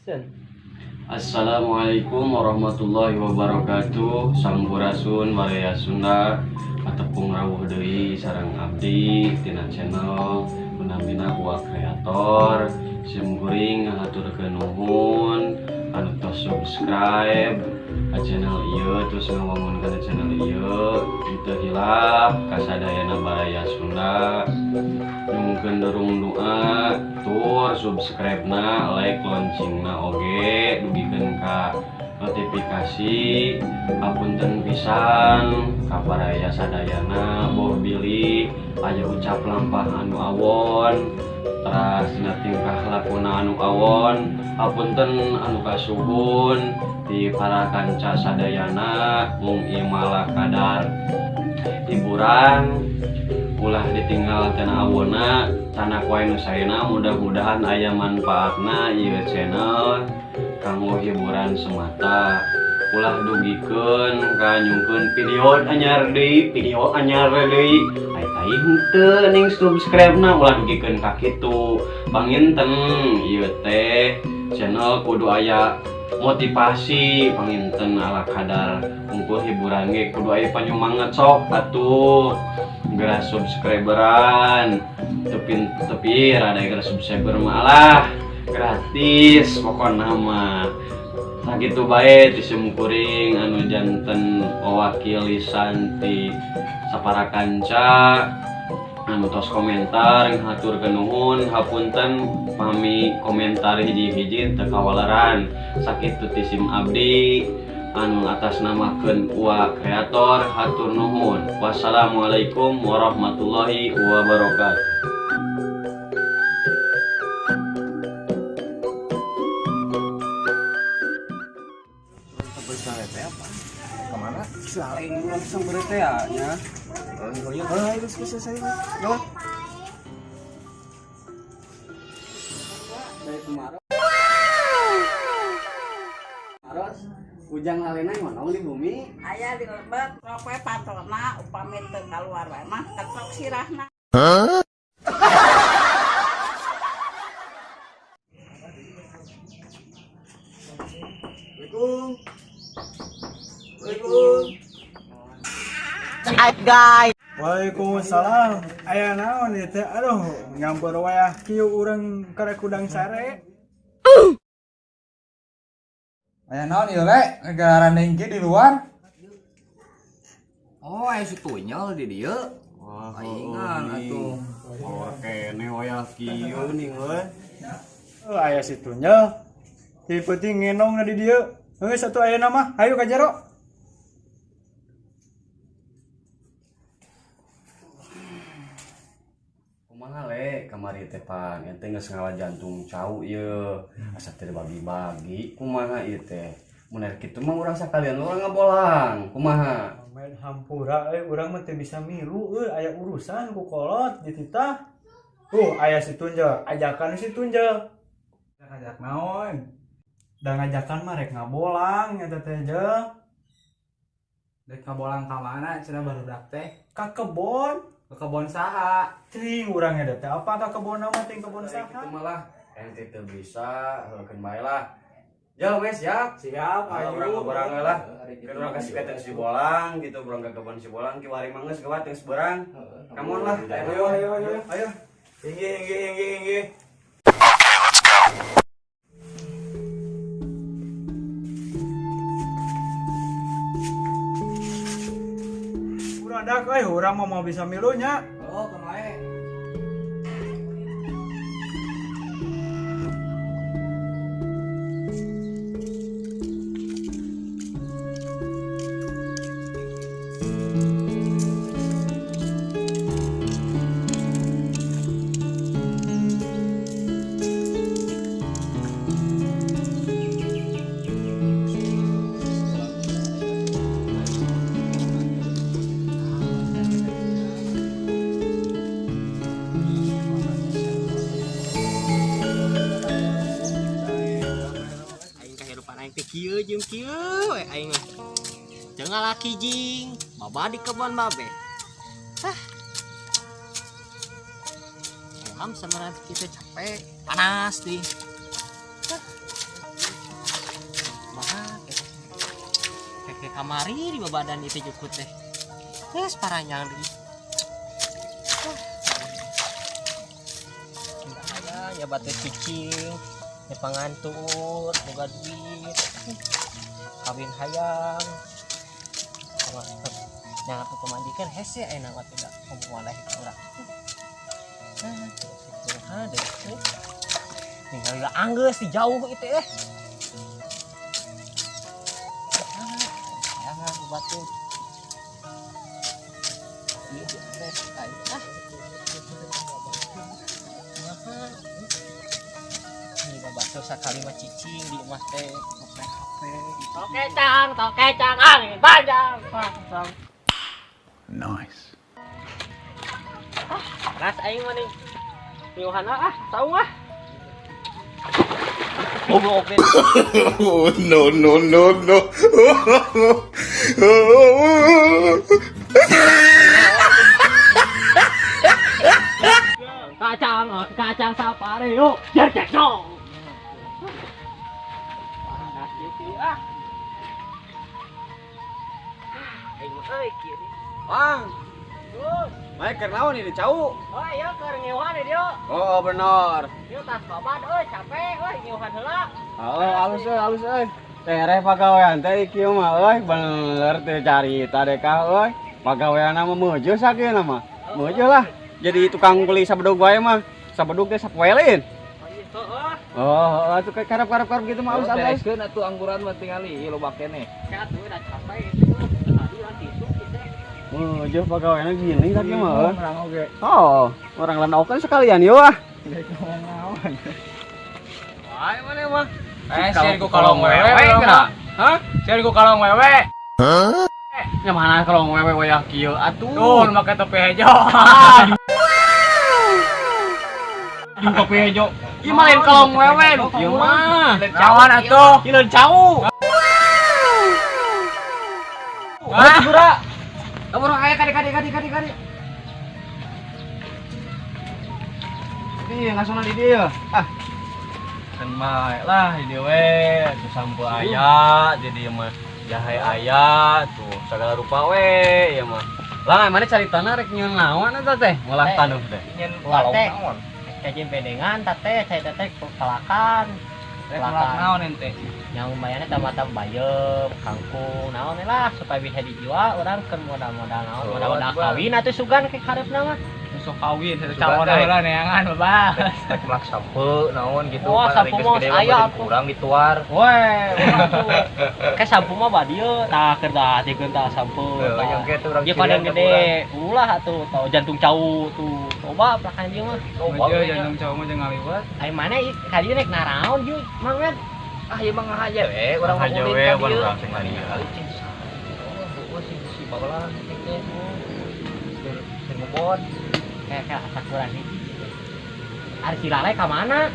Action. Assalamualaikum warahmatullahi wabarakatuh. Sampurasun Baraya Sunda, katepung rawuh deui sareng abdi tina channel Munamina Uwa Kreator. Sim kuring ngahaturkeun nuhun anu tos subscribe ka channel ieu, terus ngawangun kana channel ieu. Teu hilap kasadayana Baraya Sunda, nyungkeun dorong doa tur subscribe na, like, loncengna oge dugikeun ka notifikasi. Hapunten pisan ka baraya sadayana, boh bilih aya ucap lampah anu awon, teras dina tingkah lakuna anu awon. Hapunten anu kasuhun di para kanca sadayana. Mung ieu mah kadar hiburan, ulah ditinggal tina awonna, candak wae nu saena. Mudah-mudahan aya manfaatna ieu channel kanggo hiburan semata, ulah dugikeun ka nyungkeun video anyar deui, video anyar deui, ai tai henteu ning subscribe na, ulah dugikeun ka kitu. Panginten ieu teh channel kudu aya motivasi, panginten ala kadar kumpul hiburan ge kudu aya panyumanget. Sok atuh geura subscriberan, tepi tepi rada geura subscriber malah gratis pokokna mah. Sakitu bae ti simkuring anu janten wakil lisan ti sapara kanca anu tos komentar, ngahaturkeun nuhun. Hapunten pami komentar hiji-hiji teu kawaleran. Sakitu ti sim abdi anu atas namakeun Uwa Kreator, hatur nuhun. Wassalamualaikum warahmatullahi wabarakatuh. Kemana? Lain langsung berete ya nya. Oh, itu selesai saya. Yo. Dari kemarin Aros, ujang lalena mana di bumi? Aya di lebet sok we pantona, upami teu kaluar wae mah ketok sirahna. Assalamualaikum. Assalamualaikum. Guys. Waalaikumsalam. Aya naon ieu teh? Aduh, nyampeur wayah kieu urang karek kudang sare. Aya naon ieu le? Negara nengki di luar. Oh, aya si Tunyol di dieu. Wah, Paingan atuh. Oh, kene wayah kieu nih euy. Oh, aya si Tunyel. Ti peuting ngenong di dieu. Geus atuh ayeuna mah, hayu ka jero. Kumaha le kamari teh pan ente geus ngala jantung cau ieu. Asa teh bagi-bagi kumaha ieu teh? Mun rek kitu mah urang sakalian urang ngabolang. Kumaha? Main hampura euy, urang mah teu bisa milu euy, aya urusan ku kolot di titah. Aya si Tunjel, ajakan si Tunjel. Ngajak naon? Da ngajakan mah rek ngabolang eta teh jeung Dek ngabolang ka mana cenah barudak teh? Ka kebon. Ke kebon saha? Cing urang eta teh apa ka kebon mah ting kebon Kitu saha? malah ente teu bisa, heukeun bae lah. Jauh wes siap. Siap, Ayo ayo. urang ngaborang we lah. Kan urang kasih keteng si bolang gitu, urang ka kebon si bolang kiwari mah geus gawat geus beurang. Come on lah. Ayo, ayo, ayo. Ayo. Inggih, inggih, inggih, inggih. Urang dak euy, urang mah mau bisa milunya. Oh, kemae. Aing kahirupan aing teh kieu jeung kieu we aing mah. Teu ngalaki jing, baba di kebon babe. Hah. Ilham sebenarnya kita capek, panas di. Hah. Kamari di babadan itu jukut teh. Geus paranjang deui. Ya batu cicing, ya pangantur, boga duit, kawin hayang. Sama yang aku pemandikan hese enak mah tidak ngomong itu urang. Hade. Tinggal anggeus di jauh itu eh. Jangan batu. Ini bapak sakali mah cicing di imah teh HP. Tokecang, angin panjang. Pasang. Nice. Ah, ras aing mah nih. Miuhan ah, tahu ah. Goblok. Oh, no no no no. Kacang, kacang sapare yuk. Jerjek dong. Panas gitu ah. Aing euy kieu. Bang. Baik keur naon ini cau? Oh iya keur ngeuhan dieu. Oh bener. Ieu tas babad euy capek euy ngeuhan heula. Oh alus euy alus euy. Tereh pagawean teh kieu mah euy bener teh carita deka euy. Pagaweanna mah meujeus sakieu mah. Meujeus lah. Jadi tukang beli sabedug wae mah. Sabedug teh sapoe lain. Oh, atuh karep-karep gitu mah alus alus. Bereskeun atuh angguran mah tingali ieu loba keneh. Atuh udah capek itu. Tadi urang tisu kitu. Meujeus pagaweanna gini sakieu mah. Orang oge. Oh, orang landaokeun sekalian yeuh ah. Rek ngomong naon. Wae mana mah? Sieun ku kalong wewe geura. Hah? Sieun ku kalong wewe. Hah? Nya mana kalong wewe wayah kieu atuh. Tuh, nu make topi hejo. Di topi hejo. Ieu mah lain kalong wewe nu kieu mah. Cawan atuh. Ieu lain cau. Ah, gura. Urang aya kade kade kade kade kade. Nih ngasona di dieu. Ah. Kan bae lah di dieu we, tuh sampo aya, di dieu mah jahe aya, tuh segala rupa we ieu mah. Lah mana cari tanah rek nyeun naon eta teh? Ngolah taneuh teh. Nyeun kalong naon? Cacing pedengan teh, cai teh kalakan. Rek nolak naon ente? Yang lumayannya tambah-tambah bayem, kangkung, naon lah supaya bisa dijual orang keur modal-modal naon, modal-modal kawin atuh sugan ke kareupna mah. Sok kawin, calon heula neangan babah. Rek melak sampo naon gitu, wah, sampo mah aya kurang dituar. Weh, urang tuh. Ke sampo mah badieu tah keur tah tikeun tah sampo. Ieu padang gede, ulah atuh tau jantung cau tuh. Coba pelakan dieu mah. Coba jantung cau mah jeung ngaliwat. Ai mana ka dieu rek naraon ieu Mang Med? Ah ieu mah ngahaja we, urang mah ulin ka dieu. Kali cing. Oh sing si bagelan cing teh. Sing ngebon. Kayak asa kurang hiji. Ari si Lale ka mana?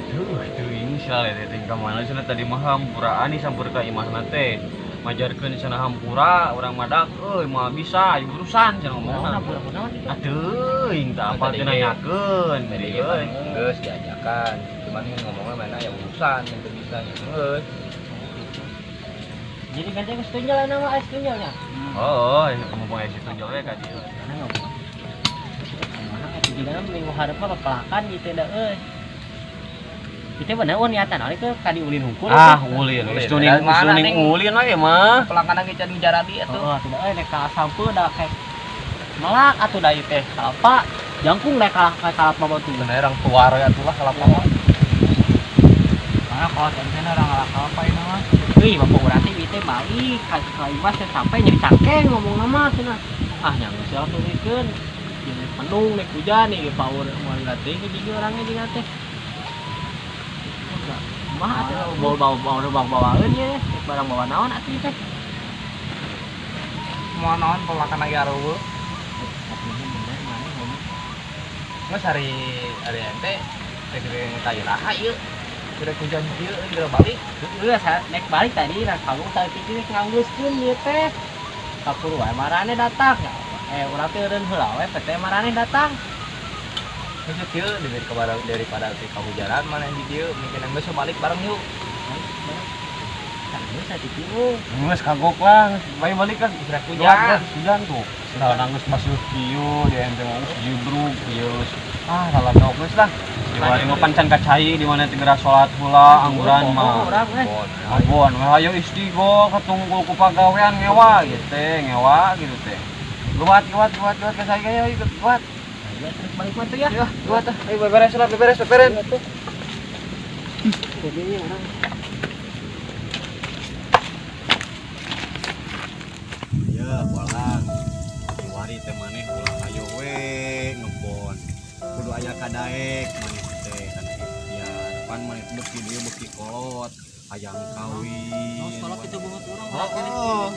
Duh, teuing si Lale teh ka mana cenah tadi mah hampuraan nih sampur ka imahna teh. Majarkeun cenah hampura, urang madak euy moal bisa aya urusan cenah ngomongna. Ah teuing tah apa teh nanyakeun tadi euy. Geus diajakan, cuman ngomongna mana aya urusan teu bisa geus. Jadi ganti geus tunjal nama aya tunjalnya. Oh, mumpung aya si tunjal we ka dieu. Jika minggu hareup mah pepelakan gitu dah euy. Itu bener oh niatan ari ke ka diulin hungkul. Ah, ulin. Geus tuning ulin we mah. Pelakan ge can jaradi atuh. Oh, atuh euy nek ka sampo da kayak melak atuh da ieu teh kalapa. Jangkung nek kalah kalapa batu. Bener orang tuar we atuh lah kalapa mah. Mana kalau ente orang ngalah kalapa ieu mah. Euy, bapak urang teh ieu teh balik ka imah teh sampai nyeri cangkeng ngomongna mah cenah. Ah, nya geus lah tulikeun. Ini penuh nek hujan nih power moal latih ke orangnya juga teh. Mah atuh bawa bawaeun ye barang bawa naon atuh teh. Moal naon pelakan lagi areueuh. Bener maneh ngomong. Geus hari hari ente teh gede ka iraha ieu. Sudah hujan kieu geura balik. Heeh, nek balik tadi nah kalung tadi pikir nganggeuskeun ieu teh. Kapur wae marane datang. Urang teh eureun heula we PT marane datang. Geus kieu daripada teh kahujaran mana di dieu mungkin geus balik bareng yuk. Geus atuh kieu. Geus kagok lah, bae balik kan. Geus hujan. Hujan tuh. Nah, nangis basuh kieu di ente mah geus jibrug ieu. Ah, lalagok geus lah. Di mah pancan kacai di mana teh geura salat heula angguran mah. Abon, we hayo istigo katungkul ku pagawean ngewa gitu teh, ngewa gitu teh. Gewat gewat gewat gewat ka saya ayo gewat. Ayo terus balik mah tuh ya. Ya, gewat ah. Ayo beberes lah, beberes, beberes. Jadinya orang. Ya, bolang. Diwari teh maneh ulah hayo we ngebon. Kudu aya kadaek maneh teh kana ikhtiar. Pan maneh beuki dieu beuki kolot, hayang kawin. Oh, kolot itu banget urang. Oh.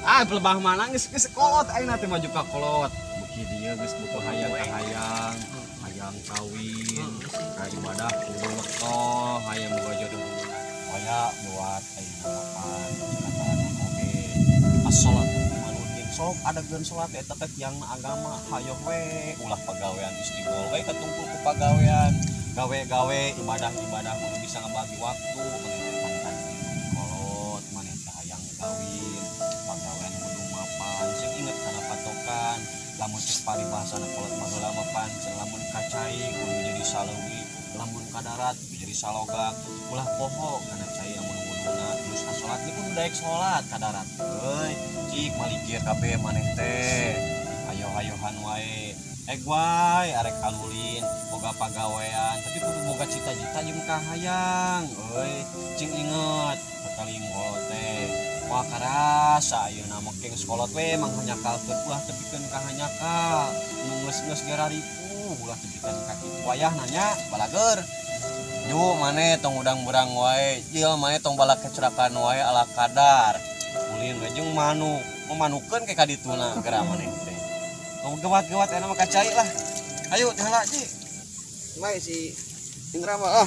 Ah, pelebah mana geus geus kolot ayeuna teh maju ka kolot. Beuki dieu geus butuh hayang ka hayang, hayang kawin, ka ibadah kudu wektoh, hayang boga jodoh. Aya buat ayeuna mapan cenah oge. As-sholatu imanudin sok adageun salat eta teh tiang agama hayoh we ulah pagawean istighol we katungkul ku pagawean gawe-gawe ibadah-ibadah kudu bisa ngabagi waktu maneh teh pantan kolot maneh teh hayang kawin pagawean kudu mapan sing inget kana patokan lamun cek paribasana kolot baheula mah pancen lamun kacai kudu jadi saleuwi lamun ka darat kudu jadi salogak ulah poho kana cai lamun wuduna terus ka salat ge kudu daek salat ka darat euy cik malikir kabeh maneh teh ayo-ayohan wae wae arek alulin boga pagawean tapi kudu boga cita-cita jeung kahayang euy cing inget kakaling kolot teh wah karasa ayeuna mah geng sekolot we manghanyakalkeun ulah tepikeun ka hanyakal nu geus-geus geraripuh ulah tepikeun ka kitu wayah nanya balager ju maneh tong udang berang wae jil maneh tong balak kecerakan wae ala kadar ulin we jeung manuk memanukeun ke ka dituna geura maneh teh tong gewat-gewat enak mah kacai lah ayo teh heula ji mai si Indra mah ah.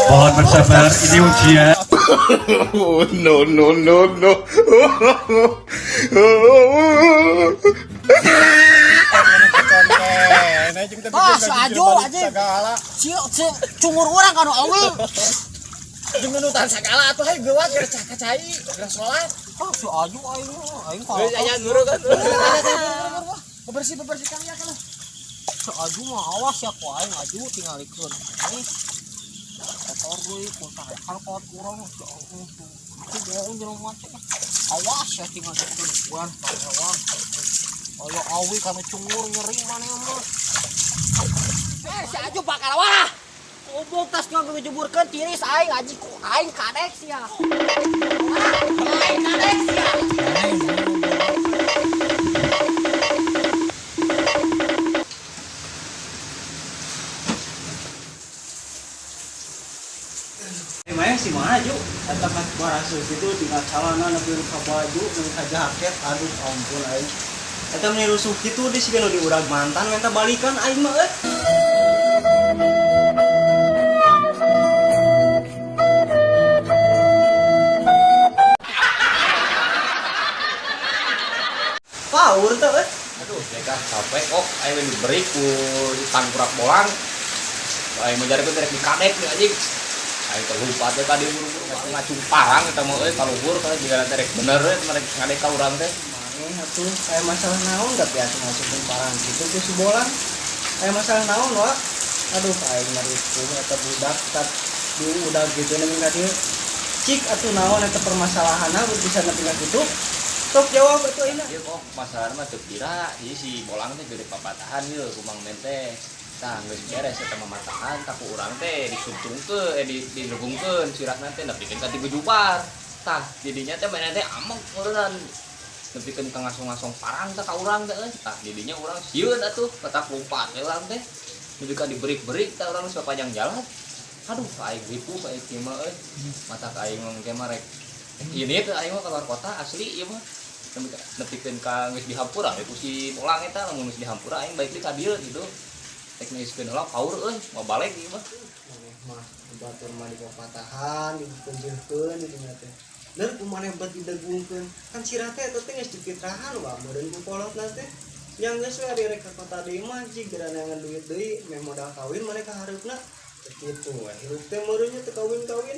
Mohon bersabar, ini ujian. Oh, no, no, no, no. Ah, si Ajo aja. Si cungur urang kanu awi. Jeung nunutan sagala atuh hayu geuwat geura cai geura salat. Ah, si Ajo aing aing kalau. Aya guru kan. Bebersih-bebersih kang ya kalau. Si Ajo mah awas ya ku aing Ajo tingalikeun. Kotor deui ku kan kolot urang si Ajo. Ku bohong jeung mate. Awas ya tingalikeun urang awas. Aya awi kanu cungur nyeri maneh mah. Si Ajo bakal wah. Goblok tas ngagejeburkeun tiris aing aji ku aing kadek sia. Aing kadek sia. Emangnya si mana Ju? Eta kan barasus itu tinggal calana nepi ka baju nepi ka jaket aduh ampun aing. Eta meni rusuh kitu di siga nu diurag mantan minta balikan aing mah euy. Power teh euy. Aduh, mereka capek kok aing diberi ku tangkurak bolang. Aing menjarikeun rek dikadek nih anjing. Aing terlupa teh tadi buru-buru ngacung parang eta mah euy kaluhur ka jiga teh rek bener euy merek ngadek ka urang teh. Maneh atuh aya masalah naon da biasa ngacungkeun parang kitu ku si bolang. Aya masalah naon wa? Aduh aing maripuh eta budak tat diudag kitu nepi ka dieu. Cik atuh naon eta permasalahanna bisa nepi ka kitu? Sok jawab atuh ayeuna. Ieu kok masalahna mah teu kira ieu si bolang teh gede papatahan ieu ku Mang Men teh. Tah geus beres eta mamatahan tah ku urang teh disungtungkeun dilegungkeun sirahna teh nepikeun ka tiga jubar. Tah didinya teh manehna teh ameng meureunnan. Nepikeun ka ngasong-ngasong parang teh ka urang teh euy. Tah didinya urang sieun atuh petak lompat we urang teh. Nepi ka diberik-berik tah urang sapanjang jalan. Aduh aing ripuh aing kieu mah euy. Mata ka aing mah engke mah rek ini teh aing mah keluar kota asli ieu mah. Nepikeun ka geus dihampura we ku si bolang eta lamun geus dihampura aing balik deui ka dieu gitu. Rek neiskeun heula paur euy, mau balik ieu mah. Maneh mah batur mah dipapatahan, dipeunjeuhkeun di dinya teh. Leur ku maneh bet didegungkeun. Kan sirah teh eta teh geus dipitrahan wa meureun ku kolotna teh. Yang geus we ari rek ka kota deui mah jig geura neangan duit deui meh modal kawin mereka hareupna. Teu kitu we hirup teh meureunnya teu kawin-kawin.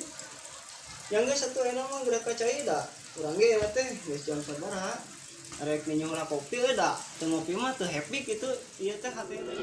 Yang geus atuh ayeuna mah geura ka cai da. Urang ge ieu teh geus jam sabaraha. Rek ninyu lah kopi we da. Teu ngopi mah teu happy kitu ieu teh hate teh.